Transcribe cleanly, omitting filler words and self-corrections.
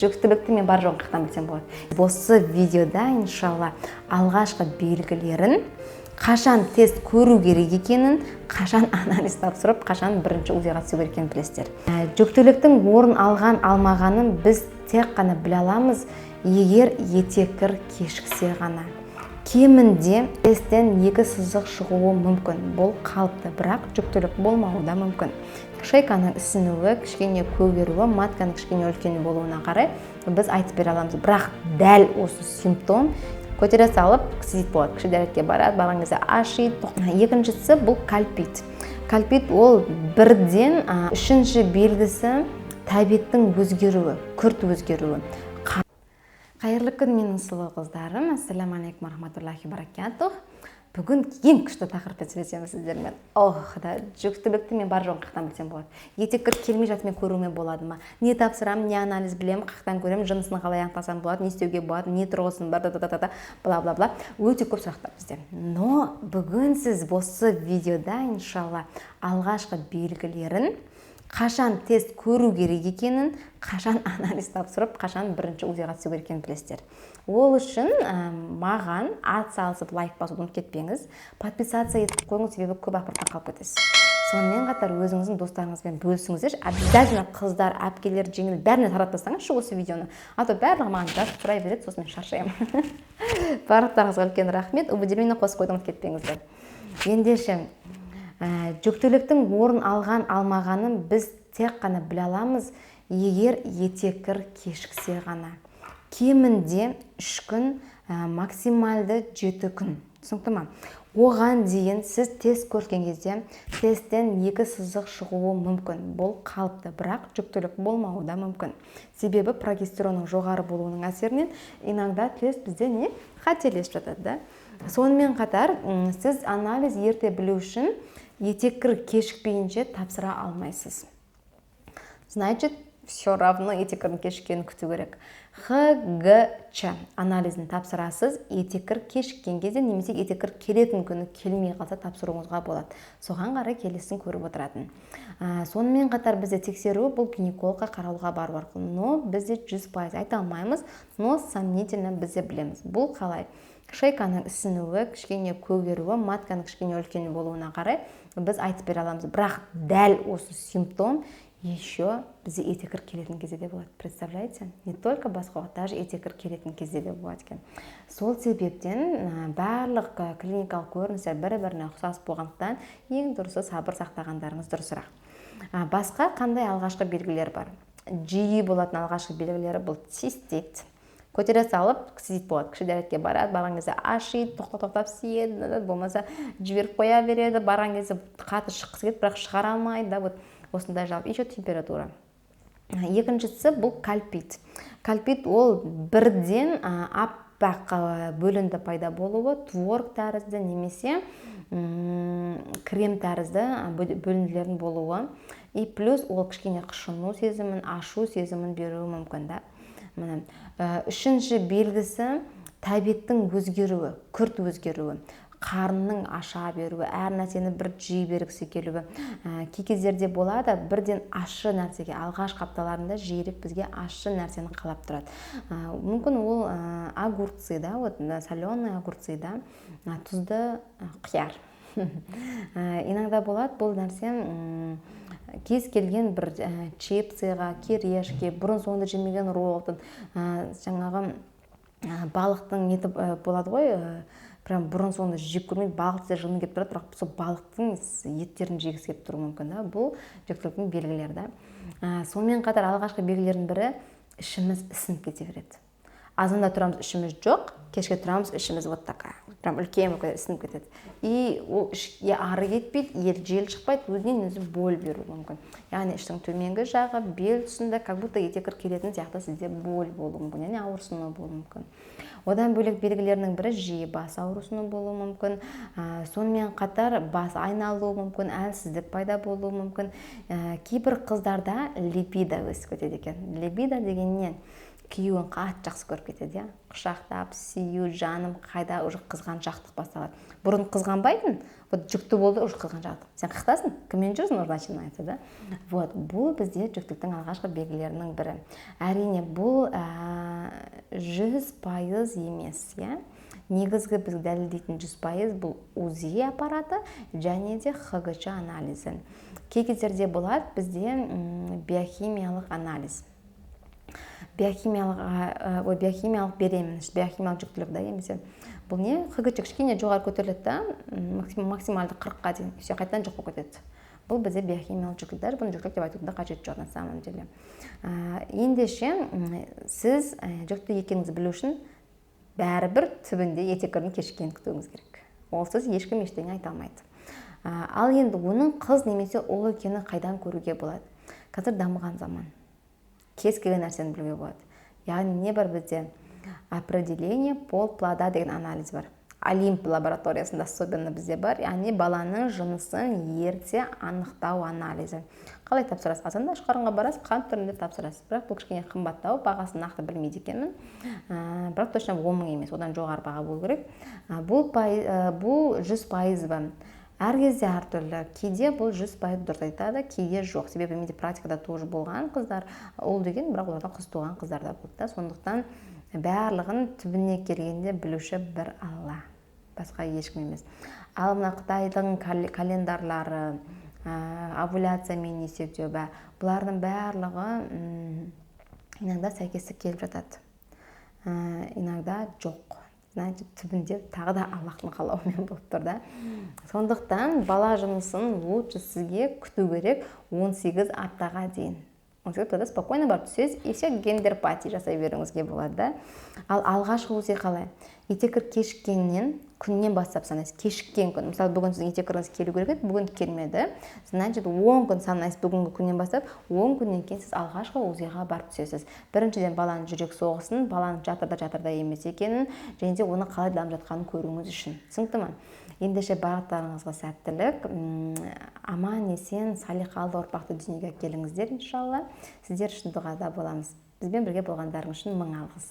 Жүктілікті мен бар жоғын қаяқтан білсем болады? Осы видеода, иншалла, алғашқы белгілерін, қашан тест көру керек екенін, қашан анализ тапсырып, қашан бірінші УЗИға түсу керек екенін білесіздер. Жүктіліктің орын алған алмағанын біз тек қана біле аламыз, егер етеккір кешіксе ғана. Кемінде тесттен екі сызық шығуы мүмкін, бұл қалыпты, бірақ жүктілік болмауы да мүмкін. Шейканың ісінуі, кішкене көгеруі, матканың кішкене үлкен болуына қарай біз айтып бере аламыз. Бірақ дәл осы симптом көтере салып цистит болады, кіші дәретке барады, барған кезде ашиды. Екіншісі бұл кольпит. Кольпит ол бірден. Үшінші белгісі тәбеттің өзгеруі, күрт өзгеруі. Қайырлы күн, менің сұлу қыздарым! Ассаляму алейкум рахматуллахи баракатух! Бүгін ең күшті тақырыппен сөйлесеміз сіздермен. Ох да, жүктілікті мен бар жоғын қаяқтан білсем болады? Етеккір келмей жатып мен көруіме болады ма? Не тапсырамын, не анализ білемін, қаяқтан көремін, жынысын қалай анықтасам болады, не істеуге болады, не тұрғысын бар, да да да да, бла бла бла, өте көп сұрақтар бізде. Но бүгін сіз осы видеода, иншалла, алғашқы белгілерін, қашан тест көру керек екенін, қашан анализ тапсырып, қашан бірінші УЗИға түсу керек екенін білесіздер. Ол үшін маған ат салысып лайк басуды ұмытып кетпеңіз, подписаться етіп қойыңыз, себебі көп ақпараттан қалып кетесіз. Сонымен қатар өзіңіздің достарыңызбен бөлісіңіздерші обязательно. Қыздар, әпкелер, жеңгелер, бәріне таратып тастаңызшы осы видеоны, а то барлығы маған жазып сұрай береді, сосын мен шаршаймын. Барлықтарыңызға үлкен рахмет. Уведомление қосып қоюды ұмытып кетпеңіздер. Ендеше, жүктіліктің орын алған алмағанын біз тек қана біле аламыз, егер етеккір кешіксе ғана. Кемінде 3 күн, максималды 7 күн, түсінікті ма? Оған дейін сіз тест көрген кезде тесттен екі сызық шығуы мүмкін, бұл қалыпты, бірақ жүктілік болмауы да мүмкін, себебі прогестеронның жоғары болуының әсерінен иногда тест бізде не қателесіп жатады да. Сонымен қатар сіз анализ ерте білу үшін етеккір кешікпейінше тапсыра алмайсыз. Значит, все равно етеккірдің кешіккенін күту керек. ХГЧ анализін тапсырасыз етеккір кешіккен кезде немесе етеккір келетін күні келмей қалса, тапсыруыңызға болады. Соған қарай келесін көріп отыратын. Сонымен қатар бізде тексеру бұл гинекологқа қаралуға бару арқылы, но бізде 100% айта алмаймыз, но сомнительно бізде білеміз. Бұл қалай? Шейканың ісінуі, кішкене көгеруі, матканың кішкене үлкен болуына қарай біз айтып бере аламыз. Бірақ дәл осы симптом еще бізде етеккір келетін кезде де болады, представляете? Не только басқа уақыт, даже етеккір келетін кезде де болады екен. Сол себептен барлық клиникалық көріністер бір біріне ұқсас болғандықтан, ең дұрысы сабыр сақтағандарыңыз дұрысырақ. Басқа қандай алғашқы белгілер бар? Жиі болатын алғашқы белгілері бұл цистит. Көтере салып цистит болады, кіші дәретке барады, барған кезде ашиды, тоқтап тоқтап сиеді, болмаса жіберіп қоя береді, барған кезде қатты шыққысы келеді, бірақ шығара алмайды да. Вот осындай жалпы. Еще температура. Екіншісі бұл кольпит. Кольпит ол бірден аппақ бөлінді пайда болуы, творог тәрізді немесе крем тәрізді бөлінділердің болуы, и плюс ол кішкене қышыну сезімін, ашу сезімін беруі мүмкін да. Міне, үшінші белгісі тәбеттің өзгеруі, күрт өзгеруі, қарынның аша беруі, әр нәрсені бір жей бергісі келуі. Кей кездерде болады бірден ащы нәрсеге, алғашқы апталарында жиірек бізге ащы нәрсені қалап тұрады. Мүмкін ол огурцы да, вот соленые огурцы да, тұзды қияр. Иногда болады бұл нәрсе кез келген бір чипсыға, кириешки, бұрын соңды жемеген роллтон, жаңағы балықтың еті болады ғой, прям бұрын соңды жеп көрмейді, балық десе жыны келіп тұрады, бірақ сол балықтың еттерін жегісі келіп тұруы мүмкін да. Бұл жүктіліктің белгілері да. Сонымен қатар алғашқы белгілердің бірі ішіміз ісініп кете береді. Азанда тұрамыз, ішіміз жоқ, кешке тұрамыз, ішіміз вот такая прям үлкен болып кетеді, ісініп кетеді. И ол ішке ары кетпейді, ел жел шықпайды, өзінен өзі боль беруі мүмкін, яғни іштің төменгі жағы, бел тұсында, как будто етеккір келетін сияқты сізде боль болуы мүмкін, яғни ауырсыну болуы мүмкін. Одан бөлек белгілерінің бірі жиі бас ауырсыну болуы мүмкін. Сонымен қатар бас айналуы мүмкін, әлсіздік пайда болуы мүмкін. Кейбір қыздарда либидо өсіп кетеді екен. Либидо деген не? Күйеуін қатты жақсы көріп кетеді, иә, құшақтап сүю, жаным қайда, уже қызғаншақтық басталады. Бұрын қызғанбайтын. Вот жүкті болды, уже қызғаншақтық. Сен қаяқтасың, кіммен жүрсің, уже начинается, да. Вот бұл бізде жүктіліктің алғашқы белгілерінің бірі. Әрине, бұл 100% емес, иә. Негізгі біз дәлелдейтін 100% бұл УЗИ аппараты және де ХГЧ анализі. Кей кездерде болады бізде биохимиялық анализ, биохимиялық, ой, биохимиялық беременность, биохимиялық жүктілік, да. Немесе бұл не, ХГЧ кішкене жоғары көтеріледі да, максималды 40-қа дейін, все, қайтадан жоқ болып кетеді. Бұл бізде биохимиялық жүктілік. Даже бұны жүктілік деп айтудың да қажеті жоқ на самом деле. Ендеше сіз жүкті екеніңізді білу үшін бәрібір түбінде етеккірдің кешіккенін күтуіңіз керек. Олсыз ешкім ештеңе айта алмайды. Ал енді оның қыз немесе ұл екенін қайдан көруге болады? Қазір дамыған заман, кез келген нәрсені білуге болады. Яғни не бар бізде? Определение пол плода деген анализ бар, Олимп лабораториясында особенно бізде бар. Яғни баланың жынысын ерте анықтау анализі. Қалай тапсырасыз? Азанда аш қарынға барасыз, қан түрінде тапсырасыз. Бірақ бұл кішкене қымбаттау, бағасын нақты білмейді екенмін, бірақ точно 10 000 емес, одан жоғары баға болу керек. Бұл 100% ба? Әр кезде әртүрлі. Кейде бұл 100% дұрыс айтады, кейде жоқ. Себебі менде практикада тоже болған қыздар ұл деген, бірақ оларда қыз туған қыздар да болды да. Сондықтан барлығын түбіне келгенде білуші бір Алла, басқа ешкім емес. Ал мына қытайдың календарлары, овуляциямен есептеу, бұлардың барлығы иногда сәйкестік келіп жатады, иногда жоқ. Значит, түбінде тағы да Аллахтың қалауымен болып тұр да. Сондықтан бала жынысын лучше сізге күту керек 18 аптаға дейін. 18 аптада спокойно барып түсесіз, и все, гендер пати жасай беруіңізге болады да. Ал алғашқы УЗИ қалай? Етеккір кешіккеннен күннен бастап санайсыз. Кешіккен күн, мысалы, бүгін сіздің етеккіріңіз келу керек еді, бүгін келмеді, значит, 10 күн санайсыз бүгінгі күннен бастап. 10 күннен кейін сіз алғашқы УЗИ-ға барып түсесіз. Біріншіден, баланың жүрек соғысын, баланың жатырда, жатырда емес екенін және де оны қалай дамып жатқанын көруіңіз үшін. Түсінікті ма? Ендеше барлықтарыңызға сәттілік, аман есен салиқалы ұрпақты дүниеге әкеліңіздер, иншалла. Сіздер үшін дұғада боламыз. Бізбен бірге болғандарыңыз үшін мың алғыс.